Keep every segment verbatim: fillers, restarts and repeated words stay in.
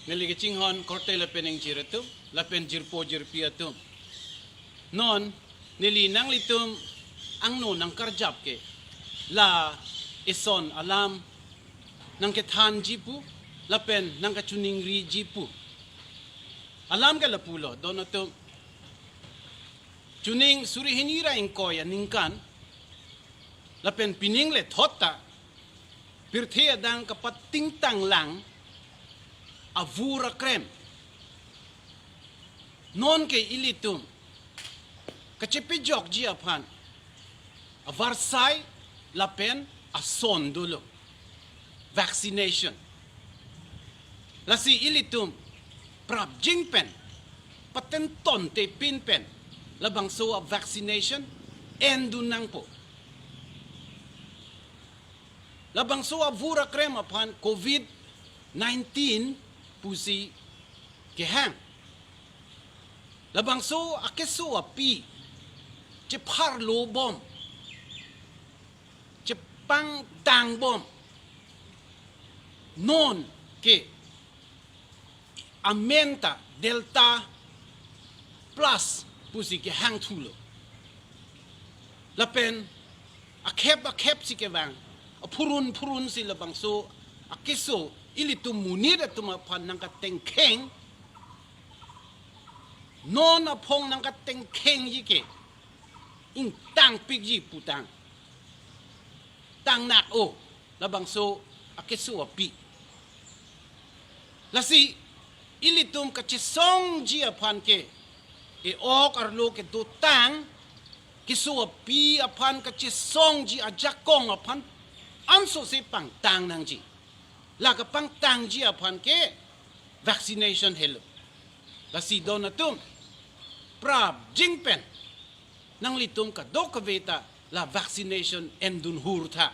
Neli kachinghon korte lapen ingjir atum, lapen jirpo jirpi atum. Non, neli nanglitum angno nangkarjap ke, la ison alam nangkethanji pu, lapen nangkachiningriji pu. Alam ke lapulo, don atum. Chuning suri hini ra ingkoi aningkan, lapen pining le thot ta, pirthe adang kapatingtang lang avur akrem. Non ke ilitum kachepejokji aphan avarsai lapen ason dolo, vaccination. Lasi ilitum prapjin pen, patenton te pin pen, labangso a vaccination endun nangpo. Labangso avur akrem aphan covid nineteen pusi kehang. Labangso akeso api chepharlo bom, chepangtang bom. Non ke amen ta Delta Plus pusi kehang thulo. Lapen akhep akhep si kevang, aphurun phurun si labangso akeso ilitum monit atum aphan nangkatengkheng. Non aphong nangkatengkhengji ke ingtangpikji putang, tangnak o, labangso akeso api. Lasi ilitum kachesongji aphan ke, e-ok arlo kedotang keso api aphan kachesongji ajakong aphan ansose pangtang nangji. La kapangtangji aphan ke vaccination helo. Lasi don atum, prapjin pen nanglitum kadokave ta la vaccination endun hur tha.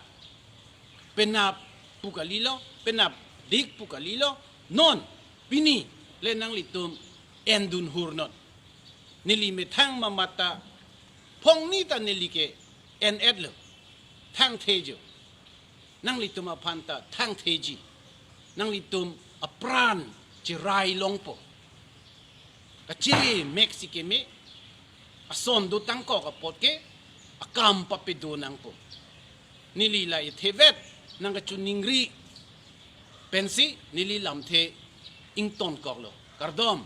Penap pu kalilo, penapdik pu kalilo, non pini le nanglitum endun hur non. Neli methang mamat ta, phongni ta neli ke en-etlo, thangthejo. Nanglitum aphan ta thangtheji. Nanglitum apran cherai longpo. Kachemek si keme, ason dotangkok apot ke akam papedo nangpo. Neli la ithevet nangkachiningri pensi neli lamthe ingtonkoklo. Kardom.